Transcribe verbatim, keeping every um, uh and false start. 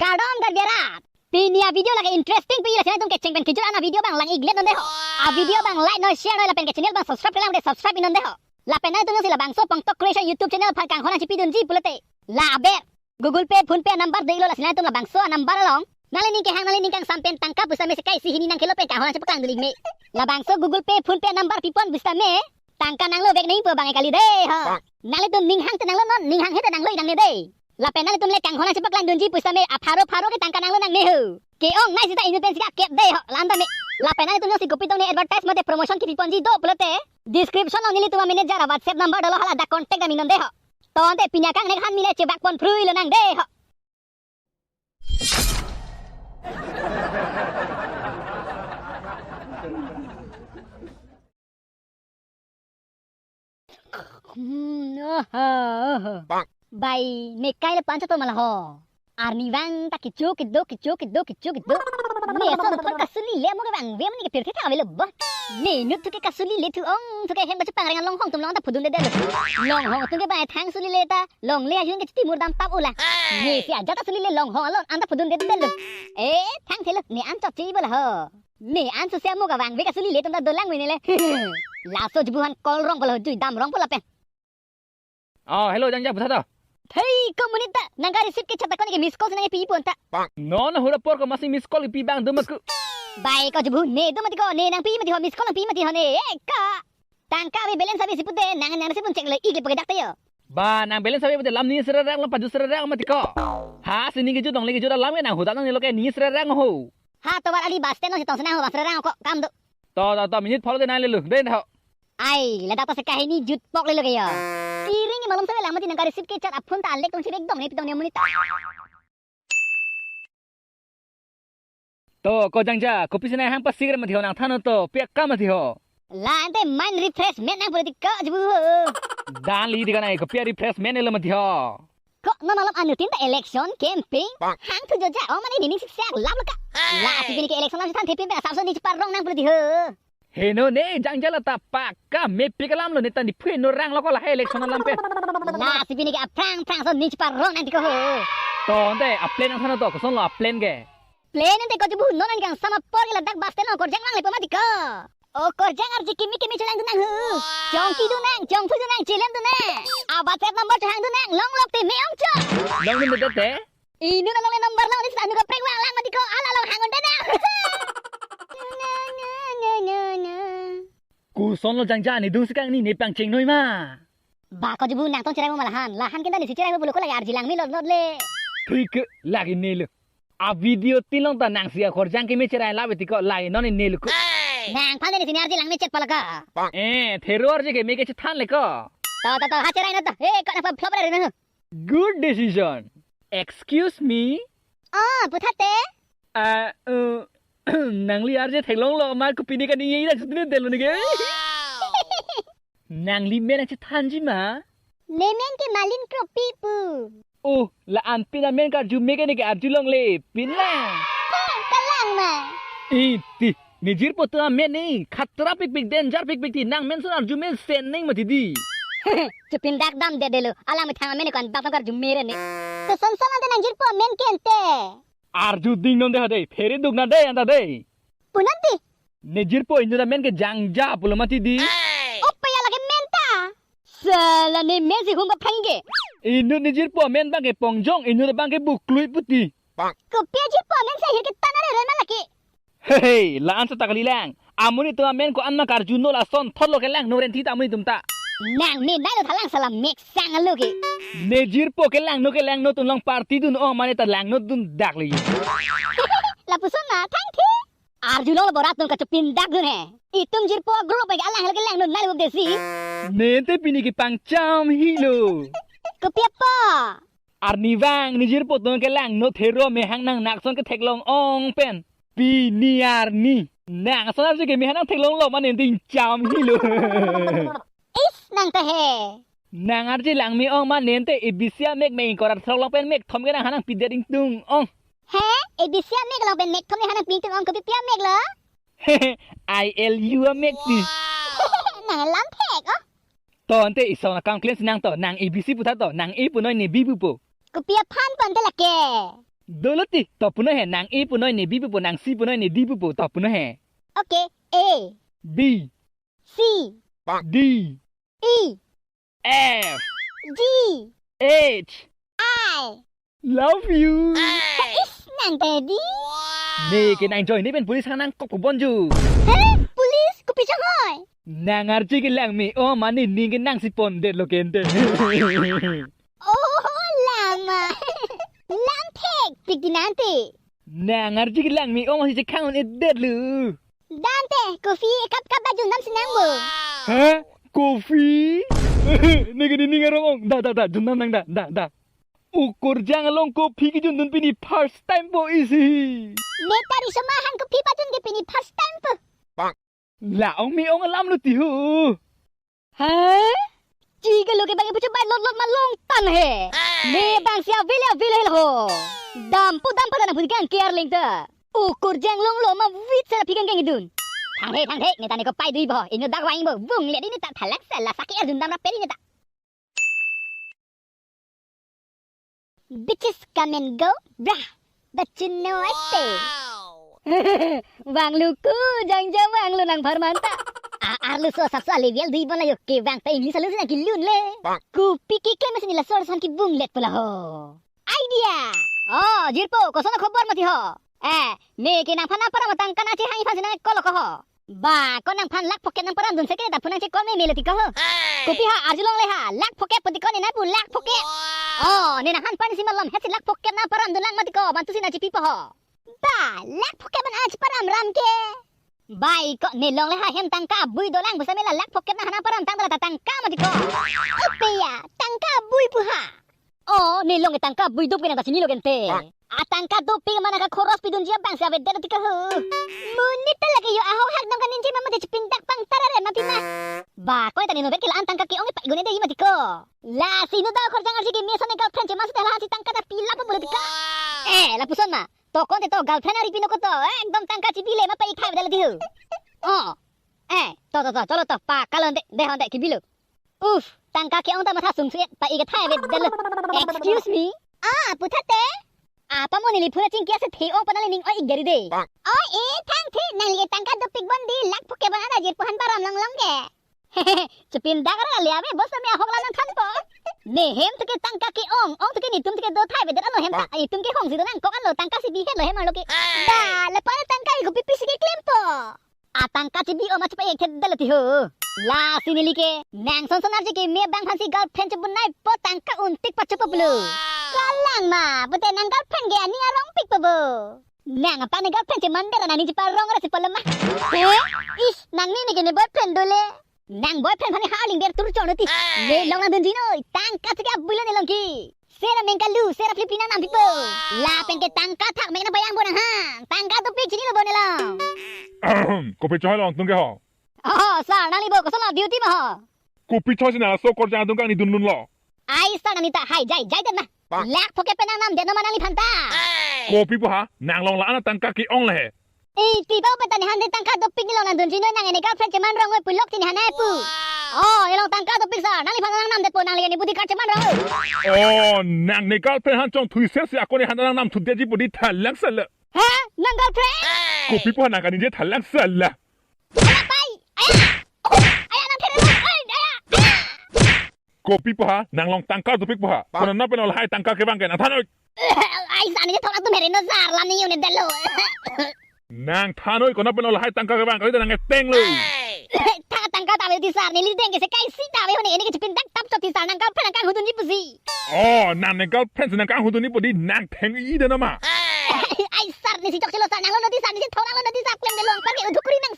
Kardom Karbi arat. Pini a-video lake interesting pi, lasi nanglitum kecheng pen kejut an a-video abang lang-ik let non dei ho. A-video abang like non, share non, lapen ke channel abang subscribe klemkle subscribe non dei ho. Lapen nanglitum jongsi labangso Pongtok Creation YouTube channel aphan kanghon nangchipidunji pulote, la aber Google Pay, PhonePe number do-iklo, lasi nanglitum labangso number along nanglining kehang, nanglining kangsam pen tangka pusa mesi kai isi hini nangkelo pen kanghon nangchepaklang-ik me. Labangso Google Pay, PhonePe number pipon pusitame tangka nanglovek nangpo abang kali dei ho. Nanglitum ning hang te nanglo non, ning hanghe te nanglo-ik nangne dei. Lapen nanglitum le kanghon nangchepaklang dunji pusitame apharo pharo ke tangka nanglo nangne ho. Ke-ongnei seta inut pen sika kep dei ho, la-an tame. Lapen nanglitum jongsi kopi tong ne advertise mate promotion kipiponji do pulote, description along nelitum a-manager a-WhatsApp number dolo, hala dak contact dam-ik non dei ho. Tangte pini akang nek han mile chebak pon phrui lonang dei ho. Hmm, aha, aha. Bai, me kai le pancho to mala ho. Arnivang ta kecho kedo, kecho kedo, kecho kedo. Ne ason thot kasulile mo kevangve mani ke pirthe ta avelo bo. Ne inut thu ke kasulile thu-ong thu ke hem kachepangreng longhong atum along anta phudundedetlo. Longhong atum ke bai thang sulile ta longle ajun ke chiti murdam tap ula. Ne si ajat ta sulile longhong along anta phudundedetlo. Eh, thangthelo, ne an chotche bo la ho. Ne an sose mo kevangve kasulile atum ta dolang mene le. Laso jubu han call rong polo, jui dam rong polo pen. Oh, hello, Jangja, puthot to. Thei, ko monit ta, nang ka-receive kechat ta ko ne ke miss call si nangpi pon ta. Non hura apor ko masi miss call pi abang do ma ko. Bai ko jubu ne do mati ko, ne nangpi mati ho, miss call nangpi mati ho ne. Eh, ka. Tangka ave, balance ave si pute, nang nang si pun check lo-ik le pakedak ta yo. Ba, nang balance ave pute lam ni sere rang lo, paju sere rang mati ko. Ha, si ning kejut nang le kejut alam ke nang huda nangne lo ke ni sere rang ho. Ha, tovar ali bus stand lo si tong si nang ho bus sere rang ko, kam do. To, to, to, minute pharo de nang lelo, den ho. Ai, ladak ta se kahini jutpok lelo ke yo. Kiring ke malom save lang mati, nang ka-receive kechat a-phone ta alek tong chirek dong ne pitong ne monit ta. To, ko Jangja, kopi si nang hang pasik mati ho, nang than to, pi akam mati ho. La-ante mind refreshment nang pura ti ko jubu ho. Dan li di kanai, kopi a-refreshment elo mati ho. Ko non malom anuttin ta election campaign hang thu joja, o mane nining siksak lam lo ka. Lasi pini ke election lam si than thepin pen asapso ning cheparong nang pura ti ho. Heno ne Jangja, la ta pakka mepik alam lo, ne ta niphu no rang lo ko lahai election alam pen. Lasi pini ke aphrang phrangso ning cheparong nang ti ko ho. Tangte a-plan nang than to, koson lo a-plan ke? Plan ante ko jubu non an kangsam apor ke ladak bus stand lo korjang lang lepo mati ko. O korjang arje kimi kimi chelangdun nang ho. Chongkidun nang, chongphudun nang, chelemdun nang. A-WhatsApp number chehangdun nang, longlok te me-ong cho. Longdunde te? Inut along le number long, ni sanu kaprek vang lang mati ko, ala long hang-un-e nang. Koson lo Jangja, ne dung si kangni, ne pangchengnoi ma? Ba ko jubu nang tong cherai mo ma la-an, la-an ke ta ne si cherai mo pulo ko lake arje lang me lot lot le. Thik lake ne lo. A-video tin long ta nang si akorjang keme cherai lave ti ko, lake non ne lo ko. Nang phan ne si ne arje lang me chet pala ka. Eh, thero arje keme ke chethan le ko. To, to, to, ha cherai non to. Eh, ko nang pa flop re na. Good decision. Excuse me. Oh, puthot te? Ah, uh, nangli arje theklong lo ma, kopi ne kani ye dak sutine delo ne ke. Nangli men nang chethanji ma? Ne men ke Malin Kropi pu. Oh, la-an pin amen karju me ke ne ke arjulongle, pin lang. Kalang ma. Iti, ne jirpo atum amen ne, khatra pikpik, danger pikpik ti, nang men ason arju me sen neng mati di. Chepindak damdedetlo, alang methang amen ne ko-an bak tong karju me re ne. Koson son ante nang jirpo amen ke ante? Arju ding non de ha de, phere duk na de anta de. Punanti. Ne jirpo inut amen ke Jangja pulo mati di. Opa ya lake men ta. Sala ne men si hum ba phang ke. Inut ne jirpo amen abang ke Pongjong, inut abang ke Buklui puti. Kopi a-jirpo amen si ahir ke tanare re ma lake. Hehe, la-an sa ta kalilang. Amonit atum amen ko-an ma karju no, lason thot lo kelangno ren ti ta amonit atum ta. Nang ne nai lo thalang sala mek sang alo ke. Ne jirpo kelangno kelangno atum along party dun ong mane ta langno dundak le. Lapuson ma thangthe. Arjulong lo borat atum kachepindak dun he. Itum jirpo group ke alang lo kelangno nai lo desi. Ne ante pini kepangcham hilo. Kopi apot? Arnivang, ne jirpo atum kelangno thero mehang nang nakson ketheklong ong pen. Pini arni. Nang ason arje kemehang nang theklong lo mane ante ingcham hilo. Is nang ta he. Nang arje lang me ong mane ante A B C amek me ingkoi ra throk along pen mek thom ke nang hanang pidet ingtung ong. He? A B C amek along pen mek thom ne hanang pi ingtung ong, kopi pi amek lo? I L U amek ti. Nang lam thek oh. To ante isong akam klem si nang to, nang A B C puthot to, nang A punoi ne B pupo. Kopi aphan pon te lake. Dolo ti, to punon he, nang A punon, ne B pupo, nang C punon, ne D pupo, to punon he. Okay, A. B. C. D. E. F. G. H. I. Love you. Is nang tadi? Neke nang join ne pen police hang nangkok pu bonju. He? Police? Kopi chang hoi? Nang arje kelang me-ong mane ning ke nangsi pondetlo kente. Oh, lama. Lang thek, pik di nang te. Nang arje kelang me-ong si chekhang un-edetlo. Dante, coffee cup cup bajun nam sinang bo. Ha? Coffee? Neke ne ning arong-ong. Da, da, da, jun nam nang da, da, da. Ukur jang along coffee kejun dun pini first time po isi. Neta risoma han coffee pajun ke pini first time po. La-ong me-ong alam lo ti ho. Ha? Chikalo ke bang ipucho bai lot lot malong tan he. Me bang si avil avil he ho. Dampo dampo dan abu kang kiar ling ta. Ukur jang long lo ma vit sa phi kang kang idun. Thang he thang he, neta ne ko pai dui bo. Inyo dak waing bo. Vung le di neta thalak sa la saki arjun dam rap peri neta. Bitches come and go, brah. But you know I stay. Vanglo ko, jang jang vanglo nang pharman ta. A arlo so sap so level dui bon la yo ke vang ta English alu sina kilun le. Kopi keklem si ne laso arlosan kevung let pula ho. Idea. Oh, jirpo, koson akhobor mati ho? Eh, neke nangphan aparam atangka nangchehang iphan si nang call ko ho. Ba, ko nangphan lakh phokep nangparam dun seke ta phone nangche call me melo ti ko ho. Kopi ha arjulong le ha, lakh phokep poti ko ne nangpu lakh phokep. Oh, ne nanghan pani si malom het si lakh phokep nangparam dun lang mati ko, bantu si nangchepipo ho. Ba, lakh phokep an aji param ram ke. Bai ko ne long le ha hem tangka abui dolang busa mela lakh phokep nanghan aparam tang dala ta tangka mati ko. Ope ya, tangka abui pu ha. Oh, ne long ke tangka abui dop ke nang ta chinilo kente. Atangka dopik mana ka khoros pidunji abang si avedetlo ti ko ho. Monit ta lake yo ahok hak dong kaninji mama de chipindak pang tarare ma pima. Ba, ko ta ne novet ke la-an tangka ke-ong ke pa igone de mati ko. Lasi no da khorjang arje ke me ason ne girlfriend cheman si ta la si tangka ta pilap pulo ti ko. Eh, lapuson ma. To konte to girlfriend ari pino ko to, eh, ekdom tangka chibile ma pa ikhai dala diu. Oh. Eh, to to to, cholo to, pa kalon de, de hon de kibilo. Uf, tangka ke-ong ta matha sung sung pa ikethai ave dala. Excuse me. Ah, puthot te. Apa mo neli phone chingki ase the-ong panali ning oi ik gari de. Oh, eh, thang the, nangli tangka dopik bon di, lakh phokep an ada jirpo han param long long ke. Chipindak ra le ave, bos me ahok la nangthanpo. Ne hem to ke tangka ke-ong, ong to ke netum to ke do thai vedet alo hem ta, netum ke hong si do nangkok alo, tangka si bihet lo hem arlo ke. Da, la pa tangka ko pipi si keklempo. Atangka chibi-o ma chipa-ik thet dala ti ho. Lasi neli ke, nang son son arje ke me bang phan si girlfriend chebun naipo tangka untik pachopo pulo. Kalang ma, pute nang girlfriend ke ani arong pikpo bo. Nang apa ne girlfriend cheman dera nang ne cheparong ra si polem ma. Eh? Is, nang ne ne ke ne boyfriend dole. Nang boyfriend phani ha aling der tur chon ti. Ne long nang dunji noi. Tangka chike abuilo ne long ke. Sera mengkalu, sera Filipina nam pipo. Lapen ke tangka thak meng na bayang bo nang ha. Tangka dopik chinilo bo ne long. Kopi choi long tung ke ho. Oh, sir, nangli bo koson lo duty ma ho. Kopi choi si nang so korjang adung kang ne dun dunlo. Ai sir, nangli ta hai jai jai den ma. Lakh phokep pen nangnam den ma nangli phanta. Kopi pu ha, nang long la-an tangka ke-ong le he. Eh, ti bau pen ta ne han de tangka dopik ne long nang dunji noi, nang ne girlfriend cheman rong oi pulok ti ne han ai pu. Oh, ne long tangka dopik sir, nangli phanta nangnam detpo, nangli ne budi kar cheman rong oi. Oh, nang ne girlfriend han chongthui ser si ako ne han nangnam thudetji pu di thalak sala. Ha? Nang girlfriend? Kopi pu ha nang kaningje thalak sala. Aya pai! Aya! Oh, aya nang there oi, aya! Aya! Kopi pu ha, nang long tangka dopik pu ha. Kona na pen lahai tangka kevang ke nang than noi. Ai sani je thok atum here no sir, lam ne yo ne dalo. Nang than noi, kona pen lahai tangka kevang kali nang teng lo. Tha tangka ta ave ti sir, neli deng ke se kai si ta ave hone, ne ke chipindak tap chot ti sir, nang girlfriend nang kanghudunji pusi. Oh, nang ne girlfriend nang kanghudunji pu di nang theng-i de nama. Ai sir, ne si chok chelo sir, nang lo nodi sir, ne si thok nang lo nodi sir, klem de long, par ke uduk kuri nang